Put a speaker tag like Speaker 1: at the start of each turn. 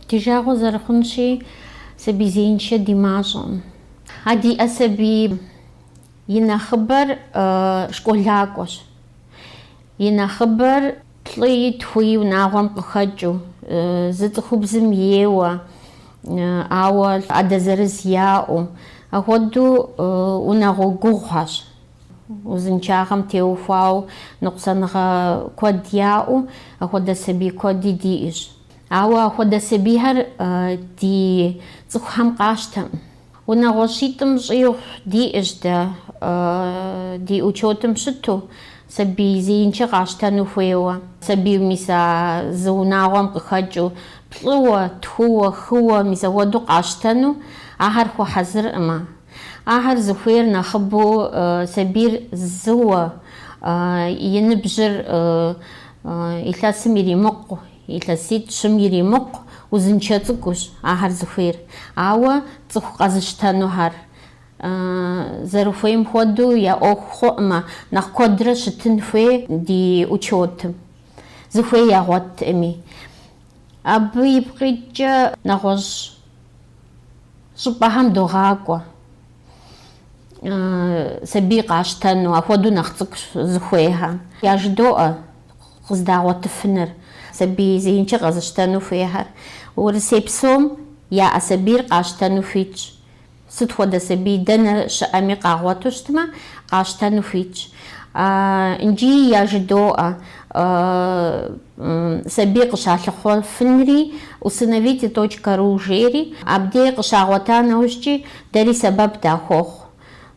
Speaker 1: Ди жагъуэ зэрыхъунщи, сабий зеиншэ ди мащӏэкъым. А диӏэ сабий и нэхъыбэр школакӏуэщ. И нэхъыбэр плӏыи тхуи унагъуэм къыхэкӏыу, зы цӏыхубзым ейуэ, ауэ адэ зырыз яӏэу, ахуэдэу унагъуэ гугъухьэщ. Узыншагъэм теухуауэ ныкъусаныгъэ куэд яӏэу, ахуэдэ сабий куэди диӏэщ. Ауэ ахуэдэ сабийхэр ди цӏыхухэм къащтэкъым. Унагъуэ щитӏым щӏигъу диӏэщ дэ ди учетым щыту, сабий зеиншэ къащтэну хуейуэ. Сабий мис а зы унагъуэм къыхэкӏыу, плӏыуэ, тхууэ, хыуэ мис ахуэдэу къащтэну, ахэр хуэхьэзырӏымэ. Ахэр зыхуейр нэхъыбэу сабийр зыуэ, и ныбжьыр илъэсым иримыкъу, Илъэситӏ-щым иримыкъу узыншэ цӏыкӏущ ахэр зыхуейр. Ауэ цӏыху къэзыщтэнухэр зэрыхуейм хуэдэу я ӏуэху хъуӏымэ, нэхъ куэдрэ щытын хуей ди учетым, зыхуей ягъуэтӏыми. Абы ипкъ иткӏэ нэгъуэщӏ щӏыпӏэхэм догъакӏуэ сабий къащтэну, ахуэдэу нэхъ цӏыкӏу зыхуейхэр. Яжыдоӏэ къыздагъуэтыфыныр, сабий зеиншэ къэзыщтэну хуейхэр. Урысей псом яӏэ сабийр къащтэну хуитщ. Сыт хуэдэ сабий дэнэ щыӏэми къагъуэту щытмэ, къащтэну хуитщ. Инджи яжыдоӏэ сабий къыщалъыхъуэфынри, усыновите точка ру жери, абдей къыщагъуэта нэужькӏи дэри сэбэп дахуохъу.